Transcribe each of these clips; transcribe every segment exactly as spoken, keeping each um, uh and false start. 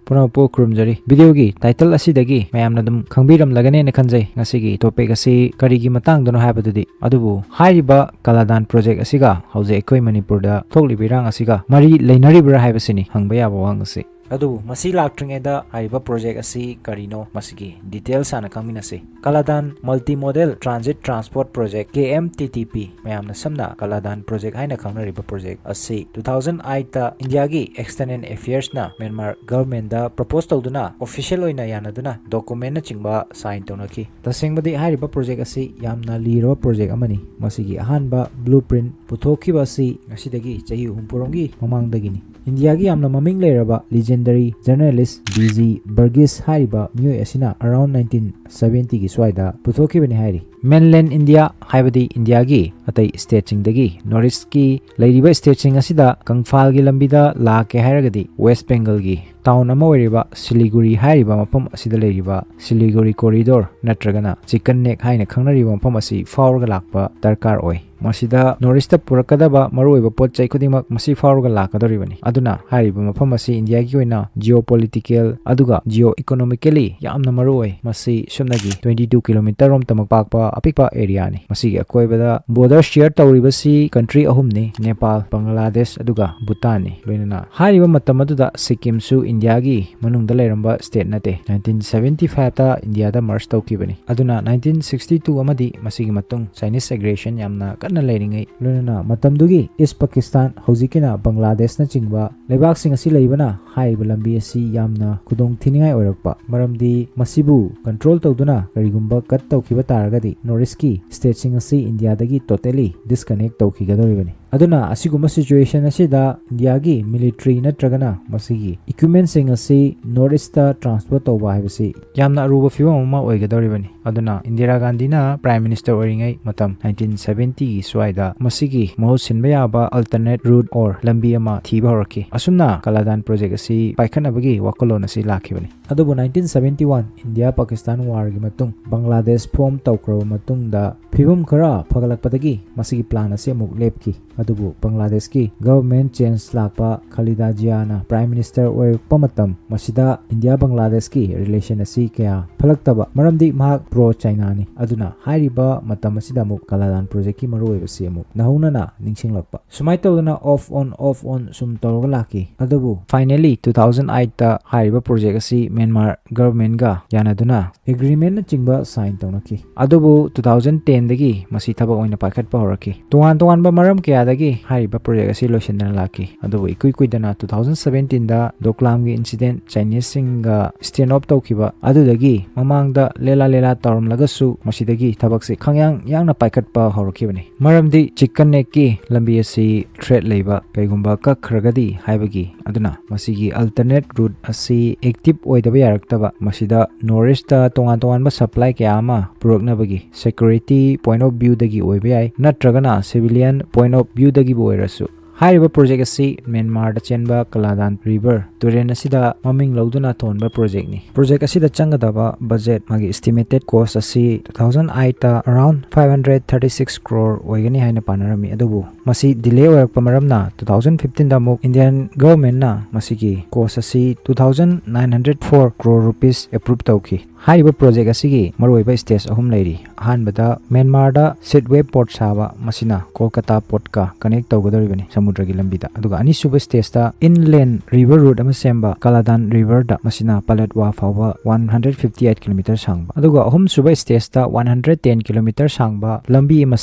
ꯄꯨꯝꯅꯃꯛꯄꯨ ꯈꯨꯔꯨꯝꯖꯔꯤ꯫ Video ꯒꯤ title ꯑꯁꯤꯗꯒꯤ ꯃꯌꯥꯝꯅ ꯑꯗꯨꯝ ꯈꯪꯕꯤꯔꯝꯂꯒꯅꯦꯅ ꯈꯟꯖꯩ, ꯉꯁꯤꯒꯤ topic ꯑꯁꯤ ꯀꯔꯤꯒꯤ ꯃꯇꯥꯡꯗꯅꯣ ꯍꯥꯏꯕꯗꯨꯗꯤ꯫ ꯑꯗꯨꯕꯨ ꯍꯥꯏꯔꯤꯕ ꯀꯂꯥꯗꯥꯟ project ꯑꯁꯤꯒ ꯍꯧꯖꯤꯛ ꯑꯩꯈꯣꯏ ꯃꯅꯤꯄꯨꯔꯗ ꯊꯣꯛꯂꯤꯕ ꯏꯔꯥꯡ ꯑꯁꯤꯒ ꯃꯔꯤ ꯂꯩꯅꯔꯤꯕ꯭ꯔꯥ ꯍꯥꯏꯕꯁꯤꯅꯤ ꯍꯪꯕ ꯌꯥꯕ ꯋꯥꯍꯪ ꯑꯁꯤ꯫ ꯑꯗꯨꯕꯨ ꯃꯁꯤ ꯂꯥꯛꯇ꯭ꯔꯤꯉꯩꯗ ꯍꯥꯏꯔꯤꯕ project ꯑꯁꯤ ꯀꯔꯤꯅꯣ, ꯃꯁꯤꯒꯤ details ꯍꯥꯟꯅ ꯈꯪꯃꯤꯟꯅꯁꯤ꯫ ꯀꯂꯥꯗꯥꯟ Multimodal Transit Transport Project, K M T T P, ꯃꯌꯥꯝꯅ ꯁꯝꯅ ꯀꯂꯥꯗꯥꯟ project ꯍꯥꯏꯅ ꯈꯪꯅꯔꯤꯕ project ꯑꯁꯤ two thousand eight ꯇ ꯏꯟꯗꯤꯌꯥꯒꯤ External Affairs ꯅ ꯃ꯭ꯌꯥꯟꯃꯥꯔ government ꯗ propose ꯇꯧꯗꯨꯅ official ꯑꯣꯏꯅ ꯌꯥꯅꯗꯨꯅ document ꯅꯆꯤꯡꯕ sign ꯇꯧꯅꯈꯤ꯫ ꯇꯁꯦꯡꯕꯗꯤ ꯍꯥꯏꯔꯤꯕ project ꯑꯁꯤ ꯌꯥꯝꯅ ꯂꯤꯔꯕ project ꯑꯃꯅꯤ꯫ ꯃꯁꯤꯒꯤ ꯑꯍꯥꯟꯕ blueprint ꯄꯨꯊꯣꯛꯈꯤꯕ ꯑꯁꯤ ꯉꯁꯤꯗꯒꯤ ꯆꯍꯤ ꯍꯨꯝꯐꯨꯔꯣꯝꯒꯤ ꯃꯃꯥꯡꯗꯒꯤꯅꯤ꯫ ꯏꯟꯗꯤꯌꯥꯒꯤ ꯌꯥꯝꯅ ꯃꯃꯤꯡ ꯂꯩꯔꯕ legendary journalist B G Burgess ꯍꯥꯏꯔꯤꯕ ꯃꯤꯑꯣꯏ ꯑꯁꯤꯅ around nineteen seventy ꯒꯤ ꯁ꯭ꯋꯥꯏꯗ ꯄꯨꯊꯣꯛꯈꯤꯕꯅꯤ ꯍꯥꯏꯔꯤ꯫ Mainland India ꯍꯥꯏꯕꯗꯤ ꯏꯟꯗꯤꯌꯥꯒꯤ ꯑꯇꯩ state ꯁꯤꯡꯗꯒꯤ North East ꯀꯤ ꯂꯩꯔꯤꯕ state ꯁꯤꯡ ꯑꯁꯤꯗ ꯀꯪꯐꯥꯜꯒꯤ ꯂꯝꯕꯤꯗ ꯂꯥꯛꯀꯦ ꯍꯥꯏꯔꯒꯗꯤ West Bengal ꯒꯤ town ꯑꯃ ꯑꯣꯏꯔꯤꯕ ꯁꯤꯂꯤꯒꯨꯔꯤ ꯍꯥꯏꯔꯤꯕ ꯃꯐꯝ ꯑꯁꯤꯗ ꯂꯩꯔꯤꯕ ꯁꯤꯂꯤꯒꯨꯔꯤ corridor ꯅꯠꯇ꯭ꯔꯒꯅ Chicken Neck ꯍꯥꯏꯅ ꯈꯪꯅꯔꯤꯕ ꯃꯐꯝ ꯑꯁꯤ ꯐꯥꯎꯔꯒ ꯂꯥꯛꯄ ꯗꯔꯀꯥꯔ ꯑꯣꯏ꯫ ꯃꯁꯤꯗ North East ꯇ ꯄꯨꯔꯛꯀꯗꯕ ꯃꯔꯨꯑꯣꯏꯕ ꯄꯣꯠ ꯆꯩ ꯈꯨꯗꯤꯡꯃꯛ ꯃꯁꯤ ꯐꯥꯎꯔꯒ ꯂꯥꯛꯀꯗꯧꯔꯤꯕꯅꯤ꯫ ꯑꯗꯨꯅ ꯍꯥꯏꯔꯤꯕ ꯃꯐꯝ ꯑꯁꯤ ꯏꯟꯗꯤꯌꯥꯒꯤ ꯑꯣꯏꯅ geopolitical ꯑꯗꯨꯒ geo economically ꯌꯥꯝꯅ ꯃꯔꯨ ꯑꯣꯏ꯫ ꯃꯁꯤ ꯁꯨꯞꯅꯒꯤ twenty two kilometre ꯔꯣꯝꯇꯃꯛ ꯄꯥꯛꯄ ꯑꯄꯤꯛꯄ area ꯅꯤ꯫ ꯃꯁꯤꯒꯤ ꯑꯀꯣꯏꯕꯗ border share ꯇꯧꯔꯤꯕꯁꯤ country ꯑꯍꯨꯝꯅꯤ, ꯅꯦꯄꯥꯜ, ꯕꯪꯒ꯭ꯂꯥꯗꯦꯁ ꯑꯗꯨꯒ ꯚꯨꯇꯥꯟꯅꯤ꯫ ꯂꯣꯏꯅꯅ ꯍꯥꯏꯔꯤꯕ ꯃꯇꯝ ꯑꯗꯨꯗ ꯁꯤꯛꯀꯤꯝꯁꯨ ꯏꯟꯗꯤꯌꯥꯒꯤ ꯃꯅꯨꯡꯗ ꯂꯩꯔꯝꯕ state ꯅꯠꯇꯦ꯫ Nineteen seventy five ꯇ ꯏꯟꯗꯤꯌꯥꯗ merge ꯇꯧꯈꯤꯕꯅꯤ꯫ ꯑꯗꯨꯅ nineteen sixty two ꯑꯃꯗꯤ ꯃꯁꯤꯒꯤ ꯃꯇꯨꯡ Chinese aggression ꯌꯥꯝꯅ ꯀꯟꯅ ꯂꯩꯔꯤꯉꯩ, ꯂꯣꯏꯅꯅ ꯃꯇꯝꯗꯨꯒꯤ East Pakistan, ꯍꯧꯖꯤꯛꯀꯤꯅ ꯕꯪꯒ꯭ꯂꯥꯗꯦꯁꯅꯆꯤꯡꯕ ꯂꯩꯕꯥꯛꯁꯤꯡ ꯑꯁꯤ ꯂꯩꯕꯅ ꯍꯥꯏꯔꯤꯕ ꯂꯝꯕꯤ ꯑꯁꯤ ꯌꯥꯝꯅ ꯈꯨꯗꯣꯡ ꯊꯤꯅꯤꯡꯉꯥꯏ ꯑꯣꯏꯔꯛꯄ, ꯃꯔꯝꯗꯤ ꯃꯁꯤꯕꯨ control ꯇꯧꯗꯨꯅ ꯀꯔꯤꯒꯨꯝꯕ cut ꯇꯧꯈꯤꯕ ꯇꯥꯔꯒꯗꯤ North East ꯀꯤ state ꯁꯤꯡ ꯑꯁꯤ ꯏꯟꯗꯤꯌꯥꯗꯒꯤ totally disconnect ꯇꯧꯈꯤꯒꯗꯧꯔꯤꯕꯅꯤ꯫ ꯑꯗꯨꯅ ꯑꯁꯤꯒꯨꯝꯕ situation ꯑꯁꯤꯗ ꯏꯟꯗꯤꯌꯥꯒꯤ military ꯅꯠꯇ꯭ꯔꯒꯅ ꯃꯁꯤꯒꯤ equipment ꯁꯤꯡ ꯑꯁꯤ North East ꯇ transport ꯇꯧꯕ ꯍꯥꯏꯕꯁꯤ ꯌꯥꯝꯅ ꯑꯔꯨꯕ ꯐꯤꯕꯝ ꯑꯃ ꯑꯣꯏꯒꯗꯧꯔꯤꯕꯅꯤ꯫ ꯑꯗꯨꯅ ꯏꯟꯗꯤꯔꯥ ꯒꯥꯟꯙꯤꯅ Prime Minister ꯑꯣꯏꯔꯤꯉꯩ ꯃꯇꯝ nineteen seventy ꯒꯤ ꯁ꯭ꯋꯥꯏꯗ ꯃꯁꯤꯒꯤ ꯃꯍꯨꯠ ꯁꯤꯟꯕ ꯌꯥꯕ alternate route or ꯂꯝꯕꯤ ꯑꯃ ꯊꯤꯕ ꯍꯧꯔꯛꯈꯤ꯫ ꯑꯁꯨꯝꯅ ꯀꯂꯥꯗꯥꯟ project ꯑꯁꯤ ꯄꯥꯏꯈꯠꯅꯕꯒꯤ ꯋꯥꯈꯜꯂꯣꯟ ꯑꯁꯤ ꯂꯥꯛꯈꯤꯕꯅꯤ꯫ ꯑꯗꯨꯕꯨ nineteen seventy one India Pakistan war ꯒꯤ ꯃꯇꯨꯡ ꯕꯪꯒ꯭ꯂꯥꯗꯦꯁ form ꯇꯧꯈ꯭ꯔꯕ ꯃꯇꯨꯡꯗ ꯐꯤꯕꯝ ꯈꯔ ꯐꯒꯠꯂꯛꯄꯗꯒꯤ ꯃꯁꯤꯒꯤ plan ꯑꯁꯤ ꯑꯃꯨꯛ ꯂꯦꯞꯈꯤ꯫ ꯑꯗꯨꯕꯨ ꯕꯪꯒ꯭ꯂꯥꯗꯦꯁꯀꯤ government change ꯂꯥꯛꯄ, ꯈꯂꯤꯗꯥ ꯖꯤꯌꯥꯅ Prime Minister ꯑꯣꯏꯔꯛꯄ ꯃꯇꯝ, ꯃꯁꯤꯗ ꯏꯟꯗꯤꯌꯥ ꯕꯪꯒ꯭ꯂꯥꯗꯦꯁꯀꯤ relation ꯑꯁꯤ ꯀꯌꯥ ꯐꯠꯂꯛꯇꯕ, ꯃꯔꯝꯗꯤ ꯃꯍꯥꯛ pro Chinaꯅꯤ꯫ ꯑꯗꯨꯅ ꯍꯥꯏꯔꯤꯕ ꯃꯇꯝ ꯑꯁꯤꯗ ꯑꯃꯨꯛ ꯀꯂꯥꯗꯥꯟ projectꯀꯤ ꯃꯔꯨꯑꯣꯏꯕꯁꯤ ꯑꯃꯨꯛ ꯅꯧꯍꯧꯅꯅ ꯅꯤꯡꯁꯤꯡꯂꯛꯄ꯫ ꯁꯨꯃꯥꯏꯅ ꯇꯧꯗꯅ off on, off on ꯁꯨꯝ ꯇꯧꯔꯒ ꯂꯥꯛꯈꯤ꯫ ꯑꯗꯨꯕꯨ finally two thousand eight ꯇ ꯍꯥꯏꯔꯤꯕ project ꯑꯁꯤ ꯃ꯭ꯌꯥꯟꯃꯥꯔ governmentꯒ ꯌꯥꯅꯗꯨꯅ agreement ꯅꯆꯤꯡꯕ sign ꯇꯧꯅꯈꯤ꯫ ꯑꯗꯨꯕꯨ two thousand ten ꯗꯒꯤ ꯃꯁꯤ ꯊꯕꯛ ꯑꯣꯏꯅ ꯄꯥꯏꯈꯠꯄ ꯍꯧꯔꯛꯈꯤ꯫ ꯇꯣꯉꯥꯟ ꯇꯣꯉꯥꯟꯕ ꯃꯔꯝ ꯀꯌꯥꯗꯒꯤ ꯍꯥꯏꯔꯤꯕ project ꯑꯁꯤ ꯂꯣꯏꯁꯤꯟꯗꯅ ꯂꯥꯛꯈꯤ꯫ ꯑꯗꯨꯕꯨ ꯏꯀꯨꯏ ꯀꯨꯏꯗꯅ two thousand seventeen ꯗ ꯗꯣꯀ꯭ꯂꯥꯝꯒꯤ incident, Chineseꯁꯤꯡꯒ stand off ꯇꯧꯈꯤꯕ ꯑꯗꯨꯗꯒꯤ ꯃꯃꯥꯡꯗ ꯂꯦꯂꯥ ꯂꯦꯂꯥ ꯇꯧꯔꯝꯂꯒꯁꯨ ꯃꯁꯤꯗꯒꯤ ꯊꯕꯛꯁꯤ ꯈꯪꯌꯥꯡ ꯌꯥꯡꯅ ꯄꯥꯏꯈꯠꯄ ꯍꯧꯔꯛꯈꯤꯕꯅꯤ꯫ ꯃꯔꯝꯗꯤ chicken neckꯀꯤ ꯂꯝꯕꯤ ꯑꯁꯤ threat ꯂꯩꯕ, ꯀꯩꯒꯨꯝꯕ ꯀꯛꯈ꯭ꯔꯒꯗꯤ ꯍꯥꯏꯕꯒꯤ꯫ ꯑꯗꯨꯅ ꯃꯁꯤꯒꯤ alternate route ꯑꯁꯤ active ꯑꯣꯏꯗꯕ ꯌꯥꯔꯛꯇꯕ, ꯃꯁꯤꯗ North Eastꯇ ꯇꯣꯉꯥꯟ ꯇꯣꯉꯥꯟꯕ supply ꯀꯌꯥ ꯑꯃ ꯄꯨꯔꯛꯅꯕꯒꯤ security point of viewꯗꯒꯤ ꯑꯣꯏꯕ ꯌꯥꯏ, ꯅꯠꯇ꯭ꯔꯒꯅ civilian point of viewꯗꯒꯤꯕꯨ ꯑꯣꯏꯔꯁꯨ꯫ ꯍꯥꯏꯔꯤꯕ project ꯑꯁꯤ ꯃ꯭ꯌꯥꯟꯃꯥꯔꯗ ꯆꯦꯟꯕ ꯀꯂꯥꯗꯥꯟ river ꯇꯨꯔꯦꯜ ꯑꯁꯤꯗ ꯃꯃꯤꯡ ꯂꯧꯗꯨꯅ ꯊꯣꯟꯕ projectꯅꯤ꯫ Project ꯑꯁꯤꯗ ꯆꯪꯒꯗꯕ budget, ꯃꯥꯒꯤ estimated cost ꯑꯁꯤ two thousand eight ꯇ around five hundred thirty six crore ꯑꯣꯏꯒꯅꯤ ꯍꯥꯏꯅ ꯄꯥꯅꯔꯝꯃꯤ꯫ ꯑꯗꯨꯕꯨ ꯃꯁꯤ delay ꯑꯣꯏꯔꯛꯄ ꯃꯔꯝꯅ two thousand fifteen ꯗ ꯑꯃꯨꯛ Indian governmentꯅ ꯃꯁꯤꯒꯤ cost ꯑꯁꯤ two thousand nine hundred four crore rupees approve ꯇꯧꯈꯤ꯫ ꯍꯥꯏꯔꯤꯕ project ꯑꯁꯤꯒꯤ ꯃꯔꯨꯑꯣꯏꯕ stage ꯑꯍꯨꯝ ꯂꯩꯔꯤ꯫ ꯑꯍꯥꯟꯕꯗ ꯃ꯭ꯌꯥꯟꯃꯥꯔꯗ Sittwe port ꯁꯥꯕ, ꯃꯁꯤꯅ ꯀꯣꯜꯀꯇꯥ portꯀ connect ꯇꯧꯒꯗꯧꯔꯤꯕꯅꯤ ꯁꯃꯨꯗ꯭ꯔꯒꯤ ꯂꯝꯕꯤꯗ꯫ ꯑꯗꯨꯒ ꯑꯅꯤꯁꯨꯕ stageꯇ inland river route ꯑꯃ ꯁꯦꯝꯕ, ꯀꯂꯥꯗꯥꯟ riverꯗ, ꯃꯁꯤꯅ ꯄꯂꯦꯠꯋꯥ ꯐꯥꯎꯕ one hundred fifty eight kilometer ꯁꯥꯡꯕ꯫ ꯑꯗꯨꯒ ꯑꯍꯨꯝꯁꯨꯕ stageꯇ one hundred ten kilometer ꯁꯥꯡꯕ ꯂꯝꯕꯤ ꯑꯃ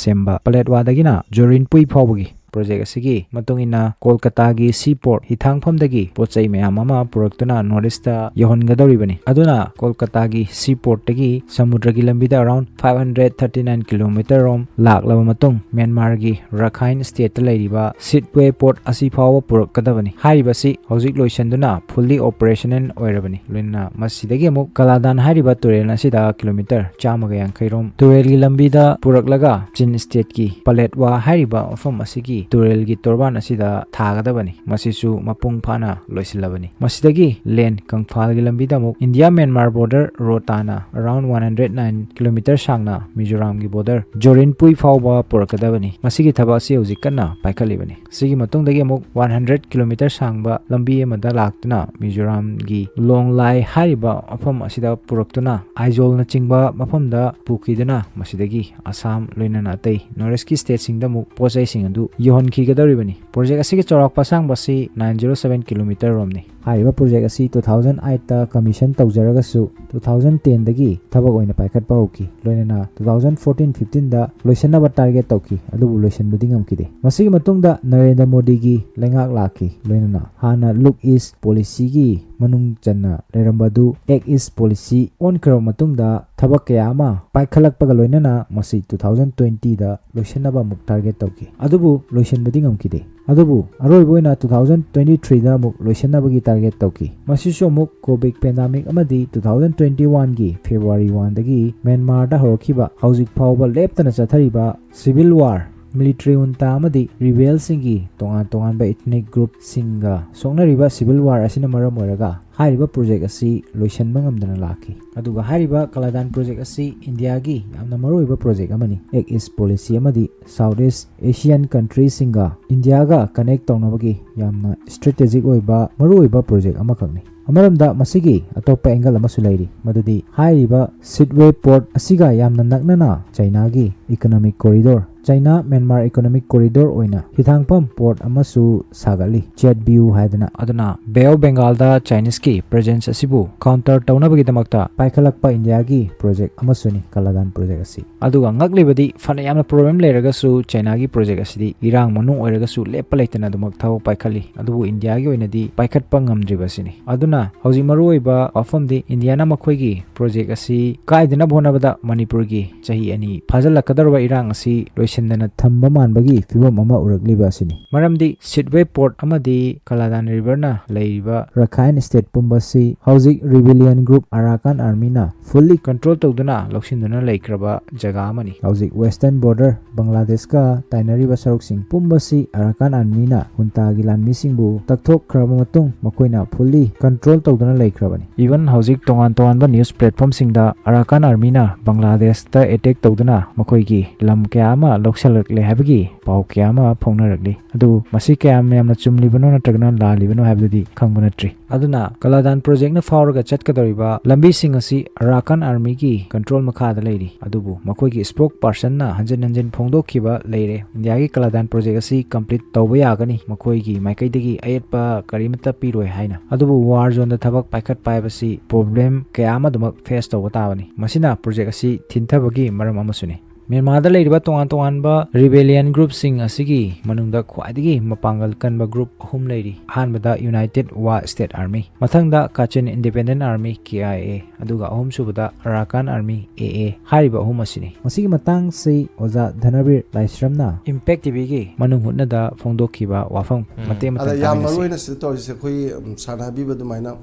ꯁꯦꯝꯕ, ꯄꯂꯦꯠꯋꯥꯗꯒꯤꯅ ꯖꯣꯔꯤꯟꯄꯨꯏ ꯐꯥꯎꯕꯒꯤ꯫ Project ꯑꯁꯤꯒꯤ ꯃꯇꯨꯡ ꯏꯟꯅ ꯀꯣꯜꯀꯇꯥꯒꯤ seaport ꯍꯤꯊꯥꯡꯐꯝꯗꯒꯤ ꯄꯣꯠ ꯆꯩ ꯃꯌꯥꯝ ꯑꯃ ꯄꯨꯔꯛꯇꯨꯅ North Eastꯇ ꯌꯧꯍꯟꯒꯗꯧꯔꯤꯕꯅꯤ꯫ ꯑꯗꯨꯅ ꯀꯣꯜꯀꯇꯥꯒꯤ seaportꯇꯒꯤ ꯁꯃꯨꯗ꯭ꯔꯒꯤ ꯂꯝꯕꯤꯗ around five hundred thirty nine kilometer ꯔꯣꯝ ꯂꯥꯛꯂꯕ ꯃꯇꯨꯡ, ꯃ꯭ꯌꯥꯟꯃꯥꯔꯒꯤ ꯔꯈꯥꯏꯟ stateꯇ ꯂꯩꯔꯤꯕ Sittwe port ꯑꯁꯤ ꯐꯥꯎꯕ ꯄꯨꯔꯛꯀꯗꯕꯅꯤ꯫ ꯍꯥꯏꯔꯤꯕꯁꯤ ꯍꯧꯖꯤꯛ ꯂꯣꯏꯁꯤꯟꯗꯨꯅ fully operational ꯑꯣꯏꯔꯕꯅꯤ꯫ ꯂꯣꯏꯅꯅ ꯃꯁꯤꯗꯒꯤ ꯑꯃꯨꯛ ꯀꯂꯥꯗꯥꯟ ꯍꯥꯏꯔꯤꯕ ꯇꯨꯔꯦꯜ ꯑꯁꯤꯗ kilometer ꯆꯥꯝꯃꯒ ꯌꯥꯡꯈꯩ ꯔꯣꯝ ꯇꯨꯔꯦꯜꯒꯤ ꯂꯝꯕꯤꯗ ꯄꯨꯔꯛꯂꯒ ꯆꯤꯟ stateꯀꯤ ꯄꯂꯦꯠꯋꯥ ꯍꯥꯏꯔꯤꯕ ꯃꯐꯝ ꯑꯁꯤꯒꯤ ꯇꯨꯔꯦꯜꯒꯤ ꯇꯣꯔꯕꯥꯟ ꯑꯁꯤꯗ ꯊꯥꯒꯗꯕꯅꯤ꯫ ꯃꯁꯤꯁꯨ ꯃꯄꯨꯡ ꯐꯥꯅ ꯂꯣꯏꯁꯤꯜꯂꯕꯅꯤ꯫ ꯃꯁꯤꯗꯒꯤ ꯂꯦꯟ ꯀꯪꯐꯥꯜꯒꯤ ꯂꯝꯕꯤꯗ ꯑꯃꯨꯛ ꯏꯟꯗꯤꯌꯥ ꯃ꯭ꯌꯥꯟꯃꯥꯔ ꯕꯣꯔꯗꯔ ꯔꯣꯗ ꯇꯥꯅ around one hundred nine kilometer ꯁꯥꯡꯅ ꯃꯤꯖꯣꯔꯥꯝꯒꯤ ꯕꯣꯔꯗꯔ ꯖꯣꯔꯤꯟꯄꯨꯏ ꯐꯥꯎꯕ ꯄꯨꯔꯛꯀꯗꯕꯅꯤ꯫ ꯃꯁꯤꯒꯤ ꯊꯕꯛ ꯑꯁꯤ ꯍꯧꯖꯤꯛ ꯀꯟꯅ ꯄꯥꯏꯈꯠꯂꯤꯕꯅꯤ꯫ ꯁꯤꯒꯤ ꯃꯇꯨꯡꯗꯒꯤ ꯑꯃꯨꯛ one hundred kilometer ꯁꯥꯡꯕ ꯂꯝꯕꯤ ꯑꯃꯗ ꯂꯥꯛꯇꯨꯅ ꯃꯤꯖꯣꯔꯥꯝꯒꯤ ꯂꯣꯡꯂꯥꯏ ꯍꯥꯏꯔꯤꯕ ꯃꯐꯝ ꯑꯁꯤꯗ ꯄꯨꯔꯛꯇꯨꯅ ꯑꯥꯏꯖꯣꯜꯅꯆꯤꯡꯕ ꯃꯐꯝꯗ ꯄꯨꯈꯤꯗꯨꯅ ꯃꯁꯤꯗꯒꯤ ꯑꯁꯥꯝ ꯂꯣꯏꯅꯅ ꯑꯇꯩ North East ꯀꯤ state ꯁꯤꯡꯗ ꯑꯃꯨꯛ ꯄꯣꯠ ꯆꯩꯁꯤꯡ ꯑꯗꯨ ꯌꯧꯍꯟꯈꯤꯒꯗꯧꯔꯤꯕꯅꯤ꯫ Project ꯑꯁꯤꯒꯤ ꯆꯥꯎꯔꯥꯛꯄ ꯑꯁꯥꯡꯕ ꯑꯁꯤ nine zero seven kilometer ꯔꯣꯝꯅꯤ꯫ ꯍꯥꯏꯔꯤꯕ project ꯑꯁꯤ two thousand eight ꯇ commission ꯇꯧꯖꯔꯒꯁꯨ two thousand ten ꯗꯒꯤ ꯊꯕꯛ ꯑꯣꯏꯅ ꯄꯥꯏꯈꯠꯄ ꯍꯧꯈꯤ꯫ ꯂꯣꯏꯅꯅ two thousand fourteen fifteen ꯗ ꯂꯣꯏꯁꯤꯟꯅꯕ target ꯇꯧꯈꯤ, ꯑꯗꯨꯕꯨ ꯂꯣꯏꯁꯤꯟꯕꯗꯤ ꯉꯝꯈꯤꯗꯦ꯫ ꯃꯁꯤꯒꯤ ꯃꯇꯨꯡꯗ ꯅꯔꯦꯟꯗ꯭ꯔ ꯃꯣꯗꯤꯒꯤ ꯂꯩꯉꯥꯛ ꯂꯥꯛꯈꯤ꯫ ꯂꯣꯏꯅꯅ ꯍꯥꯟꯅ Look East policy ꯒꯤ ꯃꯅꯨꯡ ꯆꯟꯅ ꯂꯩꯔꯝꯕ ꯑꯗꯨ Act East policy ꯑꯣꯟꯈ꯭ꯔꯕ ꯃꯇꯨꯡꯗ ꯊꯕꯛ ꯀꯌꯥ ꯑꯃ ꯄꯥꯏꯈꯠꯂꯛꯄꯒ ꯂꯣꯏꯅꯅ ꯃꯁꯤ two thousand twenty ꯗ ꯂꯣꯏꯁꯤꯟꯅꯕ ꯑꯃꯨꯛ target ꯇꯧꯈꯤ, ꯑꯗꯨꯕꯨ ꯂꯣꯏꯁꯤꯟꯕꯗꯤ ꯉꯝꯈꯤꯗꯦ꯫ ꯑꯗꯨꯕꯨ ꯑꯔꯣꯏꯕ ꯑꯣꯏꯅ two thousand twenty three ꯗ ꯑꯃꯨꯛ ꯂꯣꯏꯁꯤꯟꯅꯕꯒꯤ target ꯇꯧꯈꯤ꯫ ꯃꯁꯤꯁꯨ ꯑꯃꯨꯛ COVID pandemic ꯑꯃꯗꯤ two thousand twenty one ꯒꯤ February one ꯗꯒꯤ ꯃ꯭ꯌꯥꯟꯃꯥꯔꯗ ꯍꯧꯔꯛꯈꯤꯕ, ꯍꯧꯖꯤꯛ ꯐꯥꯎꯕ ꯂꯦꯞꯇꯅ ꯆꯠꯊꯔꯤꯕ civil war, military junta ꯑꯃꯗꯤ rebel ꯁꯤꯡꯒꯤ ꯇꯣꯉꯥꯟ ꯇꯣꯉꯥꯟꯕ ethnic group ꯁꯤꯡꯒ ꯁꯣꯛꯅꯔꯤꯕ civil war ꯑꯁꯤꯅ ꯃꯔꯝ ꯑꯣꯏꯔꯒ ꯍꯥꯏꯔꯤꯕ project ꯑꯁꯤ ꯂꯣꯏꯁꯤꯟꯕ ꯉꯝꯗꯅ ꯂꯥꯛꯈꯤ꯫ ꯑꯗꯨꯒ ꯍꯥꯏꯔꯤꯕ ꯀꯂꯥꯗꯥꯟ project ꯑꯁꯤ ꯏꯟꯗꯤꯌꯥꯒꯤ ꯌꯥꯝꯅ ꯃꯔꯨꯑꯣꯏꯕ project ꯑꯃꯅꯤ꯫ Act East policy ꯑꯃꯗꯤ South East Asian country ꯁꯤꯡꯒ ꯏꯟꯗꯤꯌꯥꯒ connect ꯇꯧꯅꯕꯒꯤ ꯌꯥꯝꯅ strategic ꯑꯣꯏꯕ ꯃꯔꯨꯑꯣꯏꯕ project ꯑꯃꯈꯛꯅꯤ꯫ ꯑꯃꯔꯣꯝꯗ ꯃꯁꯤꯒꯤ ꯑꯇꯣꯞꯄ angle ꯑꯃꯁꯨ ꯂꯩꯔꯤ, ꯃꯗꯨꯗꯤ ꯍꯥꯏꯔꯤꯕ Sittwe port ꯑꯁꯤꯒ ꯌꯥꯝꯅ ꯅꯛꯅꯅ ꯆꯩꯅꯥꯒꯤ economic corridor, ꯆꯩꯅꯥ ꯃ꯭ꯌꯥꯟꯃꯥꯔ economic corridor ꯑꯣꯏꯅ ꯍꯤꯊꯥꯡꯐꯝ port ꯑꯃꯁꯨ ꯁꯥꯒꯠꯂꯤ, Chetbyu ꯍꯥꯏꯗꯅ꯫ ꯑꯗꯨꯅ Bay of Bengal the Chinese ꯀꯤ presence ꯑꯁꯤꯕꯨ counter ꯇꯧꯅꯕꯒꯤꯗꯃꯛꯇ ꯄꯥꯏꯈꯠꯂꯛꯄ ꯏꯟꯗꯤꯌꯥꯒꯤ project ꯑꯃꯁꯨꯅꯤ ꯀꯂꯥꯗꯥꯟ project ꯑꯁꯤ꯫ ꯑꯗꯨꯒ ꯉꯛꯂꯤꯕꯗꯤ, ꯐꯅ ꯌꯥꯝꯅ problem ꯂꯩꯔꯒꯁꯨ ꯆꯩꯅꯥꯒꯤ project ꯑꯁꯤꯗꯤ ꯏꯔꯥꯡ ꯃꯅꯨꯡ ꯑꯣꯏꯔꯒꯁꯨ ꯂꯦꯞꯄ ꯂꯩꯇꯅ ꯑꯗꯨꯃꯛ ꯊꯕꯛ ꯄꯥꯏꯈꯠꯂꯤ, ꯑꯗꯨꯕꯨ ꯏꯟꯗꯤꯌꯥꯒꯤ ꯑꯣꯏꯅꯗꯤ ꯄꯥꯏꯈꯠꯄ ꯉꯝꯗ꯭ꯔꯤꯕ ꯑꯁꯤꯅꯤ꯫ ꯑꯗꯨꯅ ꯍꯧꯖꯤꯛ ꯃꯔꯨꯑꯣꯏꯕ ꯋꯥꯐꯝꯗꯤ ꯏꯟꯗꯤꯌꯥꯅ ꯃꯈꯣꯏꯒꯤ project ꯑꯁꯤ ꯀꯥꯏꯗꯅꯕ ꯍꯣꯠꯅꯕꯗ ꯃꯅꯤꯄꯨꯔꯒꯤ ꯆꯍꯤ ꯑꯅꯤ ꯐꯥꯖꯤꯜꯂꯛꯀꯗꯧꯔꯕ ꯏꯔꯥꯡ ꯑꯁꯤ ꯂꯣꯏꯁꯤꯟ ꯁꯤꯟꯗꯅ ꯊꯝꯕ ꯃꯥꯟꯕꯒꯤ ꯐꯤꯕꯝ ꯑꯃ ꯎꯔꯛꯂꯤꯕ ꯑꯁꯤꯅꯤ꯫ ꯃꯔꯝꯗꯤ ꯁꯤꯠꯋꯦ ꯄꯣꯔꯠ ꯑꯃꯗꯤ ꯀꯂꯥꯗꯥꯟ ꯔꯤꯚꯔꯅ ꯂꯩꯔꯤꯕ ꯔꯈꯥꯏꯟ ꯁ꯭ꯇꯦꯠ ꯄꯨꯝꯕꯁꯤ ꯍꯧꯖꯤꯛ ꯔꯤꯕꯦꯂꯤꯌꯟ ꯒ꯭ꯔꯨꯞ ꯑꯔꯥꯀꯥꯟ ꯑꯥꯔꯃꯤꯅ ꯐꯨꯜꯂꯤ ꯀꯟꯇ꯭ꯔꯣꯜ ꯇꯧꯗꯨꯅ ꯂꯧꯁꯤꯟꯗꯨꯅ ꯂꯩꯈ꯭ꯔꯕ ꯖꯒꯥ ꯑꯃꯅꯤ꯫ ꯍꯧꯖꯤꯛ ꯋꯦꯁꯇꯔꯟ ꯕꯣꯔꯗꯔ ꯕꯪꯒ꯭ꯂꯥꯗꯦꯁꯀ ꯇꯥꯏꯅꯔꯤꯕ ꯁꯔꯨꯛꯁꯤꯡ ꯄꯨꯝꯕꯁꯤ ꯑꯔꯥꯀꯥꯟ ꯑꯥꯔꯃꯤꯅ ꯍꯨꯟꯇꯥꯒꯤ ꯂꯥꯟꯃꯤꯁꯤꯡꯕꯨ ꯇꯛꯊꯣꯛꯈ꯭ꯔꯕ ꯃꯇꯨꯡ ꯃꯈꯣꯏꯅ ꯐꯨꯜꯂꯤ ꯀꯟꯇ꯭ꯔꯣꯜ ꯇꯧꯗꯨꯅ ꯂꯩꯈ꯭ꯔꯕꯅꯤ꯫ ꯏꯚꯟ ꯍꯧꯖꯤꯛ ꯇꯣꯉꯥꯟ ꯇꯣꯉꯥꯟꯕ ꯅ꯭ꯌꯨꯁ ꯄ꯭ꯂꯦꯠꯐꯣꯝꯁꯤꯡꯗ ꯑꯔꯥꯀꯥꯟ ꯑꯥꯔꯃꯤꯅ ꯕꯪꯒ꯭ꯂꯥꯗꯦꯁꯇ ꯑꯦꯇꯦꯛ ꯇꯧꯗꯨꯅ ꯃꯈꯣꯏꯒꯤ ꯂꯝ ꯀꯌꯥ ꯑꯃ ꯂꯧꯁꯤꯜꯂꯛꯂꯦ ꯍꯥꯏꯕꯒꯤ ꯄꯥꯎ ꯀꯌꯥ ꯑꯃ ꯐꯣꯡꯅꯔꯛꯂꯤ꯫ ꯑꯗꯨ ꯃꯁꯤ ꯀꯌꯥꯝ ꯌꯥꯝꯅ ꯆꯨꯝꯂꯤꯕꯅꯣ ꯅꯠꯇ꯭ꯔꯒꯅ ꯂꯥꯜꯂꯤꯕꯅꯣ ꯍꯥꯏꯕꯗꯨꯗꯤ ꯈꯪꯕ ꯅꯠꯇ꯭ꯔꯤ꯫ ꯑꯗꯨꯅ ꯀꯂꯥꯗꯥꯟ ꯄ꯭ꯔꯣꯖꯦꯛꯅ ꯐꯥꯎꯔꯒ ꯆꯠꯀꯗꯧꯔꯤꯕ ꯂꯝꯕꯤꯁꯤꯡ ꯑꯁꯤ ꯑꯔꯥꯀꯥꯟ ꯑꯥꯔꯃꯤꯒꯤ ꯀꯟꯇ꯭ꯔꯣꯜ ꯃꯈꯥꯗ ꯂꯩꯔꯤ꯫ ꯑꯗꯨꯕꯨ ꯃꯈꯣꯏꯒꯤ ꯁ꯭ꯄꯣꯛ ꯄꯥꯔꯁꯟꯅ ꯍꯟꯖꯤꯟ ꯍꯟꯖꯤꯟ ꯐꯣꯡꯗꯣꯛꯈꯤꯕ ꯂꯩꯔꯦ, ꯏꯟꯗꯤꯌꯥꯒꯤ ꯀꯂꯥꯗꯥꯟ ꯄ꯭ꯔꯣꯖꯦꯛ ꯑꯁꯤ ꯀꯝꯄ꯭ꯂꯤꯠ ꯇꯧꯕ ꯌꯥꯒꯅꯤ, ꯃꯈꯣꯏꯒꯤ ꯃꯥꯏꯀꯩꯗꯒꯤ ꯑꯌꯦꯠꯄ ꯀꯔꯤꯃꯠꯇ ꯄꯤꯔꯣꯏ ꯍꯥꯏꯅ꯫ ꯑꯗꯨꯕꯨ ꯋꯥꯔ ꯖꯣꯟꯗ ꯊꯕꯛ ꯄꯥꯏꯈꯠꯄ ꯍꯥꯏꯕꯁꯤ ꯄ꯭ꯔꯣꯕ꯭ꯂꯦꯝ ꯀꯌꯥ ꯑꯃ ꯑꯗꯨꯃꯛ ꯐꯦꯁ ꯇꯧꯕ ꯇꯥꯕꯅꯤ꯫ ꯃꯁꯤꯅ ꯄ꯭ꯔꯣꯖꯦꯛ ꯑꯁꯤ ꯊꯤꯟꯊꯕꯒꯤ ꯃꯔꯝ ꯑꯃꯁꯨꯅꯤ꯫ ꯃ꯭ꯌꯥꯟꯃꯥꯔꯗ ꯂꯩꯔꯤꯕ ꯇꯣꯉꯥꯟ ꯇꯣꯉꯥꯟꯕ ꯔꯤꯕꯦꯂꯤꯌꯟ ꯒ꯭ꯔꯨꯞꯁꯤꯡ ꯑꯁꯤꯒꯤ ꯃꯅꯨꯡꯗ ꯈ꯭ꯋꯥꯏꯗꯒꯤ ꯃꯄꯥꯡꯒꯜ ꯀꯟꯕ ꯒ꯭ꯔꯨꯞ ꯑꯍꯨꯝ ꯂꯩꯔꯤ꯫ ꯑꯍꯥꯟꯕꯗ ꯌꯨꯅꯥꯏꯇꯦꯗ ꯋꯥ ꯁ꯭ꯇꯦꯠ ꯑꯥꯔꯃꯤ, ꯃꯊꯪꯗ ꯀꯥꯆꯤꯟ independent army, K I A, ꯑꯗꯨꯒ ꯑꯍꯨꯝꯁꯨꯕꯗ ꯑꯔꯥꯀꯥꯟ ꯑꯥꯔꯃꯤ, ꯑꯦ ꯑꯦ꯫ ꯍꯥꯏꯔꯤꯕ ꯑꯍꯨꯝ ꯑꯁꯤꯅꯤ꯫ ꯃꯁꯤꯒꯤ ꯃꯇꯥꯡꯁꯤ ꯑꯣꯖꯥ ꯙꯅꯕꯤꯔ ꯂꯥꯏꯁ꯭ꯔꯝꯅ ꯏꯝꯄꯦꯛ ꯇꯤ ꯚꯤꯒꯤ ꯃꯅꯨꯡ ꯍꯨꯠꯅꯗ ꯐꯣꯡꯗꯣꯛꯈꯤꯕ ꯋꯥꯐꯝ ꯎꯝ꯫ ꯃꯇꯦꯛ ꯑꯃꯇꯪ ꯑꯗ ꯌꯥꯝ ꯇꯥꯃꯤꯟꯅꯁꯤ꯫ ꯃꯔꯨ ꯑꯣꯏꯅ ꯁꯤꯗ ꯇꯧꯔꯤꯁꯦ ꯑꯩꯈꯣꯏ, ꯎꯝ, ꯁꯥꯔꯅ ꯍꯥꯏꯕꯤꯕ ꯑꯗꯨꯃꯥꯏꯅ,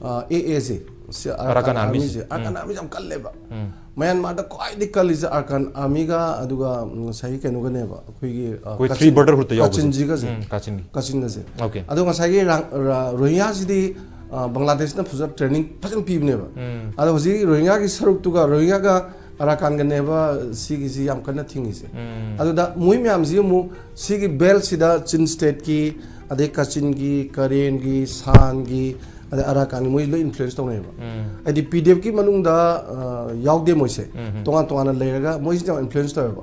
ꯑ, ꯑꯦ ꯑꯦꯁꯦ, ꯁꯤ ꯑꯔꯥꯀꯥꯟ ꯑꯔꯥꯀꯥꯟ ꯑꯥꯔꯃꯤꯁꯦ꯫ ꯑꯥꯔꯃꯤꯁꯦ, ꯑꯔꯥꯀꯥꯟ ꯎꯝ꯫ ꯑꯥꯔꯃꯤꯁꯦ ꯌꯥꯝ ꯀꯜꯂꯦꯕ꯫ ꯎꯝ꯫ ꯃ꯭ꯌꯥꯟꯃꯥꯔꯗ ꯈ꯭ꯋꯥꯏꯗꯒꯤ ꯀꯜꯂꯤꯁꯦ ꯑꯔꯥꯀꯥꯟ ꯑꯥꯔꯃꯤꯒ ꯑꯗꯨꯒ, ꯎꯝ, ꯉꯁꯥꯏꯒꯤ ꯀꯩꯅꯣꯒꯅꯦꯕ, ꯑꯩꯈꯣꯏꯒꯤ, ꯑ, ꯑꯩꯈꯣꯏ ꯀꯥꯆꯤꯟ-, ꯊ꯭ꯔꯤ ꯕꯣꯔꯗꯔ ꯍꯨꯠꯇ ꯌꯥꯎꯕꯁꯦ꯫ ꯀꯥꯆꯤꯟꯁꯤꯒꯁꯦ꯫ ꯎꯝ, ꯀꯥꯆꯤꯟꯒꯤ꯫ ꯀꯥꯆꯤꯟꯒꯁꯦ꯫ ꯑꯣꯀꯦ꯫ ꯑꯗꯣ ꯉꯁꯥꯏꯒꯤ ꯔꯥ-, ꯔꯥ-, ꯔꯣꯍꯤꯡꯌꯥꯁꯤꯗꯤ, ꯑ, ꯕꯪꯒ꯭ꯂꯥꯗꯦꯁꯅ ꯐꯖꯅ ꯇ꯭ꯔꯦꯅꯤꯡ ꯐꯖꯅ ꯄꯤꯕꯅꯦꯕ꯫ ꯎꯝ꯫ ꯑꯗꯣ ꯍꯧꯖꯤꯛ ꯔꯣꯍꯤꯡꯌꯥꯒꯤ ꯁꯔꯨꯛꯇꯨꯒ ꯔꯣꯍꯤꯡꯌꯥꯒ ꯑꯔꯥꯀꯥꯟꯒꯅꯦꯕ ꯁꯤꯒꯤꯁꯤ ꯌꯥꯝ ꯀꯟꯅ ꯊꯤꯡꯉꯤꯁꯦ꯫ ꯎꯝ꯫ ꯑꯗꯨꯗ ꯃꯣꯏ ꯃꯌꯥꯝꯁꯤ ꯑꯃꯨꯛ ꯁꯤꯒꯤ ꯕꯦꯜꯁꯤꯗ ꯆꯤꯟ ꯁ꯭ꯇꯦꯠꯀꯤ, ꯑꯗꯩ ꯀꯥꯆꯤꯟꯒꯤ, ꯀꯔꯦꯟꯒꯤ, ꯁꯥꯟꯒꯤ, ꯑꯗꯩ ꯑꯔꯥꯀꯥꯟꯒꯤ ꯃꯣꯏ ꯂꯣꯏ ꯏꯟꯐ꯭ꯂꯨꯌꯦꯟꯁ ꯇꯧꯅꯩꯌꯦꯕ꯫ ꯎꯝ꯫ ꯍꯥꯏꯗꯤ ꯄꯤ ꯗꯤ ꯑꯦꯐꯀꯤ ꯃꯅꯨꯡꯗ, ꯑ, ꯌꯥꯎꯗꯦ ꯃꯣꯏꯁꯦ꯫ ꯎꯝ ꯍꯝ꯫ ꯇꯣꯉꯥꯟ ꯇꯣꯉꯥꯟꯅ ꯂꯩꯔꯒ ꯃꯣꯏꯁꯤꯅ ꯌꯥꯝ ꯏꯟꯐ꯭ꯂꯨꯌꯦꯟꯁ ꯇꯧꯋꯦꯕ꯫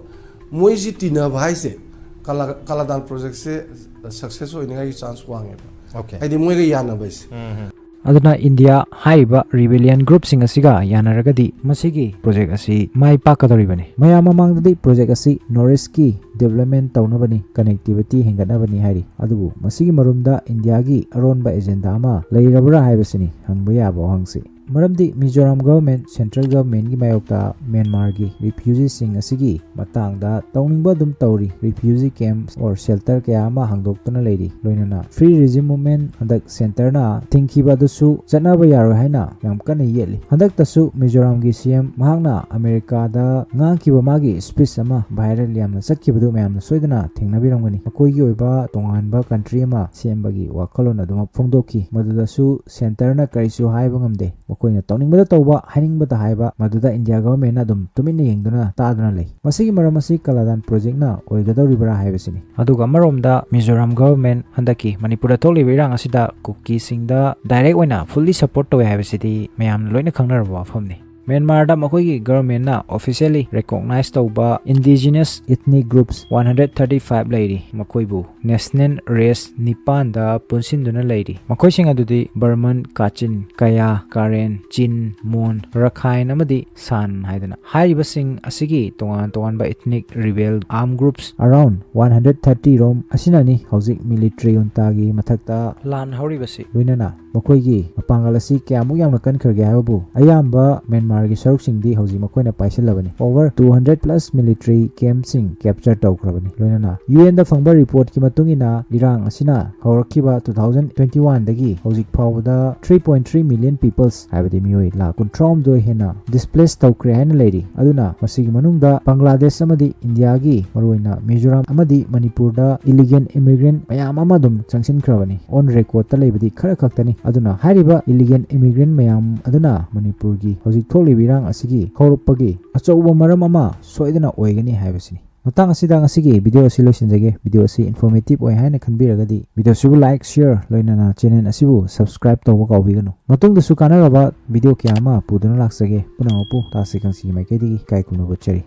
ꯃꯣꯏꯁꯤ ꯇꯤꯟꯅꯕ ꯍꯥꯏꯁꯦ ꯀꯂꯥ-, ꯀꯂꯥꯗꯥꯟ ꯄ꯭ꯔꯣꯖꯦꯛꯁꯦ ꯁꯛꯁꯦꯁ ꯑꯣꯏꯅꯤꯡꯉꯥꯏꯒꯤ ꯆꯥꯟꯁ ꯋꯥꯡꯉꯦꯕ꯫ ꯑꯣꯀꯦ꯫ ꯍꯥꯏꯗꯤ ꯃꯣꯏꯒ ꯌꯥꯅꯕ ꯍꯥꯏꯁꯦ꯫ ꯎꯝ ꯍꯝ꯫ ꯑꯗꯨꯅ ꯏꯟꯗꯤꯌꯥ ꯍꯥꯏꯔꯤꯕ ꯔꯤꯕꯦꯂꯤꯌꯟ ꯒ꯭ꯔꯨꯞꯁꯤꯡ ꯑꯁꯤꯒ ꯌꯥꯅꯔꯒꯗꯤ ꯃꯁꯤꯒꯤ ꯄ꯭ꯔꯣꯖꯦꯛ ꯑꯁꯤ ꯃꯥꯏ ꯄꯥꯛꯀꯗꯧꯔꯤꯕꯅꯤ꯫ ꯃꯌꯥꯝ ꯃꯃꯥꯡꯗꯗꯤ ꯄ꯭ꯔꯣꯖꯦꯛ ꯑꯁꯤ ꯅꯣꯔꯠ ꯏꯁꯀꯤ ꯗꯤꯕꯂꯞꯃꯦꯟ ꯇꯧꯅꯕꯅꯤ, ꯀꯅꯦꯛꯇꯤꯚꯤꯇꯤ ꯍꯦꯟꯒꯠꯅꯕꯅꯤ ꯍꯥꯏꯔꯤ꯫ ꯑꯗꯨꯕꯨ ꯃꯁꯤꯒꯤ ꯃꯔꯨꯝꯗ ꯏꯟꯗꯤꯌꯥꯒꯤ ꯑꯔꯣꯟꯕ ꯑꯦꯖꯦꯟꯗꯥ ꯑꯃ ꯂꯩꯔꯕ꯭ꯔꯥ ꯍꯥꯏꯕꯁꯤꯅꯤ ꯍꯪꯕ ꯌꯥꯕ ꯋꯥꯍꯪꯁꯤ꯫ ꯃꯔꯝꯗꯤ ꯃꯤꯖꯣꯔꯥꯝ ꯒꯚꯔꯟꯃꯦꯟ ꯁꯦꯟꯇ꯭ꯔꯦꯜ ꯒꯚꯔꯟꯃꯦꯟꯒꯤ ꯃꯥꯌꯣꯛꯇ ꯃ꯭ꯌꯥꯟꯃꯥꯔꯒꯤ ꯔꯤꯐ꯭ꯌꯨꯖꯤꯁꯤꯡ ꯑꯁꯤꯒꯤ ꯃꯇꯥꯡꯗ ꯇꯧꯅꯤꯡꯕ ꯑꯗꯨꯝ ꯇꯧꯔꯤ꯫ ꯔꯤꯐ꯭ꯌꯨꯖꯤ ꯀꯦꯝꯞ ꯑꯣꯔ ꯁꯦꯜꯇꯔ ꯀꯌꯥ ꯑꯃ ꯍꯥꯡꯗꯣꯛꯇꯨꯅ ꯂꯩꯔꯤ꯫ ꯂꯣꯏꯅꯅ ꯐ꯭ꯔꯤ ꯔꯤꯖꯤꯝ ꯃꯨꯚꯃꯦꯟ ꯍꯟꯗꯛ ꯁꯦꯟꯇꯔꯅ ꯊꯤꯡꯈꯤꯕ ꯑꯗꯨꯁꯨ ꯆꯠꯅꯕ ꯌꯥꯔꯣꯏ ꯍꯥꯏꯅ ꯌꯥꯝ ꯀꯟꯅ ꯌꯦꯠꯂꯤ꯫ ꯍꯟꯗꯛꯇꯁꯨ ꯃꯤꯖꯣꯔꯥꯝꯒꯤ ꯁꯤ ꯑꯦꯝ ꯃꯍꯥꯛꯅ ꯑꯃꯦꯔꯤꯀꯥꯗ ꯉꯥꯡꯈꯤꯕ ꯃꯥꯒꯤ ꯁ꯭ꯄꯤꯆ ꯑꯃ ꯚꯥꯏꯔꯦꯜ ꯌꯥꯝꯅ ꯆꯠꯈꯤꯕꯗꯨ ꯃꯌꯥꯝꯅ ꯁꯣꯏꯗꯅ ꯊꯦꯡꯅꯕꯤꯔꯝꯒꯅꯤ꯫ ꯃꯈꯣꯏꯒꯤ ꯑꯣꯏꯕ ꯇꯣꯉꯥꯟꯕ ꯀꯟꯇ꯭ꯔꯤ ꯑꯃ ꯁꯦꯝꯕꯒꯤ ꯋꯥꯈꯜꯂꯣꯟ ꯑꯗꯨꯃꯛ ꯐꯣꯡꯗꯣꯛꯈꯤ꯫ ꯃꯗꯨꯗꯁꯨ ꯁꯦꯟꯇꯔꯅ ꯀꯔꯤꯁꯨ ꯍꯥꯏꯕ ꯉꯝꯗꯦ꯫ ꯃꯈꯣꯏꯅ ꯇꯧꯅꯤꯡꯕꯗ ꯇꯧꯕ, ꯍꯥꯏꯅꯤꯡꯕꯗ ꯍꯥꯏꯕ, ꯃꯗꯨꯗ ꯏꯟꯗꯤꯌꯥ ꯒꯚꯔꯟꯃꯦꯟꯅ ꯑꯗꯨꯝ ꯇꯨꯃꯤꯟꯅ ꯌꯦꯡꯗꯨꯅ ꯇꯥꯗꯨꯅ ꯂꯩ꯫ ꯃꯁꯤꯒꯤ ꯃꯔꯝ ꯑꯁꯤ ꯀꯂꯥꯗꯥꯟ ꯄ꯭ꯔꯣꯖꯦꯛꯅ ꯑꯣꯏꯒꯗꯧꯔꯤꯕ꯭ꯔꯥ ꯍꯥꯏꯕꯁꯤꯅꯤ꯫ ꯑꯗꯨꯒ ꯑꯃꯔꯣꯝꯗ ꯃꯤꯖꯣꯔꯥꯝ ꯒꯚꯔꯟꯃꯦꯟ ꯍꯟꯗꯛꯀꯤ ꯃꯅꯤꯄꯨꯔꯗ ꯊꯣꯛꯂꯤꯕ ꯏꯔꯥꯡ ꯑꯁꯤꯗ ꯀꯨꯀꯤꯁꯤꯡꯗ ꯗꯥꯏꯔꯦꯛ ꯑꯣꯏꯅ ꯐꯨꯜꯂꯤ ꯁꯄꯣꯔꯠ ꯇꯧꯋꯦ ꯍꯥꯏꯕꯁꯤꯗꯤ ꯃꯌꯥꯝꯅ ꯂꯣꯏꯅ ꯈꯪꯅꯔꯕ ꯋꯥꯐꯝꯅꯤ꯫ ꯃ꯭ꯌꯥꯟꯃꯥꯔꯗ ꯃꯈꯣꯏꯒꯤ ꯒꯚꯔꯟꯃꯦꯟꯅ ꯑꯣꯐꯤꯁꯤꯌꯦꯜꯂꯤ ꯔꯤꯀꯣꯛꯅꯥꯏꯖ ꯇꯧꯕ indigenous ethnic groups one hundred thirty five ꯂꯩꯔꯤ꯫ ꯃꯈꯣꯏꯕꯨ ꯅꯦꯁꯅꯦꯜ ꯔꯦꯁ ꯅꯤꯄꯥꯟꯗ ꯄꯨꯟꯁꯤꯟꯗꯨꯅ ꯂꯩꯔꯤ꯫ ꯃꯈꯣꯏꯁꯤꯡ ꯑꯗꯨꯗꯤ ꯕꯔꯃꯟ, ꯀꯥꯆꯤꯟ, ꯀꯌꯥ, ꯀꯥꯔꯦꯟ, ꯆꯤꯟ, ꯃꯣꯟ, ꯔꯈꯥꯏꯟ ꯑꯃꯗꯤ ꯁꯥꯟ ꯍꯥꯏꯗꯅ꯫ ꯍꯥꯏꯔꯤꯕꯁꯤꯡ ꯑꯁꯤꯒꯤ ꯇꯣꯉꯥꯟ ꯇꯣꯉꯥꯟꯕ ethnic rebel armed groups around one hundred thirty ꯔꯣꯝ ꯑꯁꯤꯅꯅꯤ ꯍꯧꯖꯤꯛ ꯃꯤꯂꯤꯇ꯭ꯔꯤ ꯌꯨꯟꯇꯥꯒꯤ ꯃꯊꯛꯇ ꯂꯥꯟ ꯍꯧꯔꯤꯕꯁꯤ꯫ ꯂꯣꯏꯅꯅ ꯃꯈꯣꯏꯒꯤ ꯃꯄꯥꯡꯒꯜ ꯑꯁꯤ ꯀꯌꯥꯃꯨꯛ ꯌꯥꯝꯅ ꯀꯟꯈ꯭ꯔꯒꯦ ꯍꯥꯏꯕꯕꯨ ꯑꯌꯥꯝꯕ ꯃ꯭ꯌꯥꯟꯃꯥꯔꯒꯤ ꯁꯔꯨꯛꯁꯤꯡꯗꯤ ꯍꯧꯖꯤꯛ ꯃꯈꯣꯏꯅ ꯄꯥꯏꯁꯤꯜꯂꯕꯅꯤ꯫ Over two hundred plus military ꯀꯦꯝꯞꯁꯤꯡ ꯀꯦꯞꯆꯔ ꯇꯧꯈ꯭ꯔꯕꯅꯤ꯫ ꯂꯣꯏꯅꯅ ꯌꯨ ꯑꯦꯟꯗ ꯐꯪꯕ ꯔꯤꯄꯣꯔꯠꯀꯤ ꯃꯇꯨꯡ ꯏꯟꯅ ꯏꯔꯥꯡ ꯑꯁꯤꯅ ꯍꯧꯔꯛꯈꯤꯕ ꯇꯨ ꯊꯥꯎꯖꯟ ꯇ꯭ꯋꯦꯟꯇꯤ ꯋꯥꯟꯗꯒꯤ ꯍꯧꯖꯤꯛ ꯐꯥꯎꯕꯗ three point three million peoples ꯍꯥꯏꯕꯗꯤ ꯃꯤꯑꯣꯏ ꯂꯥꯈ ꯀꯨꯟꯊ꯭ꯔꯥꯍꯨꯝꯗꯣꯏ ꯍꯦꯟꯅ ꯗꯤꯁꯄ꯭ꯂꯦꯁ ꯇꯧꯈ꯭ꯔꯦ ꯍꯥꯏꯅ ꯂꯩꯔꯤ꯫ ꯑꯗꯨꯅ ꯃꯁꯤꯒꯤ ꯃꯅꯨꯡꯗ ꯕꯪꯒ꯭ꯂꯥꯗꯦꯁ ꯑꯃꯗꯤ ꯏꯟꯗꯤꯌꯥꯒꯤ ꯃꯔꯨꯑꯣꯏꯅ ꯃꯤꯖꯣꯔꯥꯝ ꯑꯃꯗꯤ ꯃꯅꯤꯄꯨꯔꯗ ꯏꯂꯤꯒꯦꯜ ꯏꯃꯤꯒ꯭ꯔꯦꯟꯠ ꯃꯌꯥꯝ ꯑꯃ ꯑꯗꯨꯝ ꯆꯪꯁꯤꯟꯈ꯭ꯔꯕꯅꯤ꯫ ꯑꯣꯟ ꯔꯦꯀꯣꯔꯠꯇ ꯂꯩꯕꯗꯤ ꯈꯔ ꯈꯛꯇꯅꯤ꯫ ꯑꯗꯨꯅ ꯍꯥꯏꯔꯤꯕ ꯏꯂꯤꯒꯦꯜ ꯏꯃꯤꯒ꯭ꯔꯦꯟꯠ ꯃꯌꯥꯝ ꯑꯗꯨꯅ ꯃꯅꯤꯄꯨꯔꯒꯤ ꯍꯧꯖꯤꯛ ꯊꯣꯛꯂꯤꯕ ꯏꯔꯥꯡ ꯑꯁꯤꯒꯤ ꯍꯧꯔꯛꯄꯒꯤ ꯑꯆꯧꯕ ꯃꯔꯝ ꯑꯃ ꯁꯣꯏꯗꯅ ꯑꯣꯏꯒꯅꯤ ꯍꯥꯏꯕꯁꯤꯅꯤ꯫ ꯃꯇꯥꯡ ꯑꯁꯤꯗ ꯉꯁꯤꯒꯤ ꯚꯤꯗꯤꯑꯣ ꯑꯁꯤ ꯂꯣꯏꯁꯤꯟꯖꯒꯦ꯫ ꯚꯤꯗꯤꯑꯣ ꯑꯁꯤ ꯏꯟꯐꯣꯔꯃꯦꯇꯤꯚ ꯑꯣꯏ ꯍꯥꯏꯅ ꯈꯟꯕꯤꯔꯒꯗꯤ ꯚꯤꯗꯤꯑꯣ ꯑꯁꯤꯕꯨ ꯂꯥꯏꯛ, ꯁꯤꯌꯔ, ꯂꯣꯏꯅꯅ ꯆꯦꯅꯦꯜ ꯑꯁꯤꯕꯨ ꯁꯕꯁꯀ꯭ꯔꯥꯏꯕ ꯇꯧꯕ ꯀꯥꯎꯕꯤꯒꯅꯨ꯫ ꯃꯇꯨꯡꯗꯁꯨ ꯀꯥꯟꯅꯔꯕ ꯚꯤꯗꯤꯑꯣ ꯀꯌꯥ ꯑꯃ ꯄꯨꯗꯨꯅ ꯂꯥꯛꯆꯒꯦ꯫ ꯄꯨꯝꯅꯃꯛꯄꯨ ꯇꯥꯁꯤ ꯈꯪꯁꯤꯒꯤ ꯃꯥꯏꯀꯩꯗꯒꯤ ꯏꯀꯥꯏ ꯈꯨꯝꯅꯕ ꯎꯠꯆꯔꯤ꯫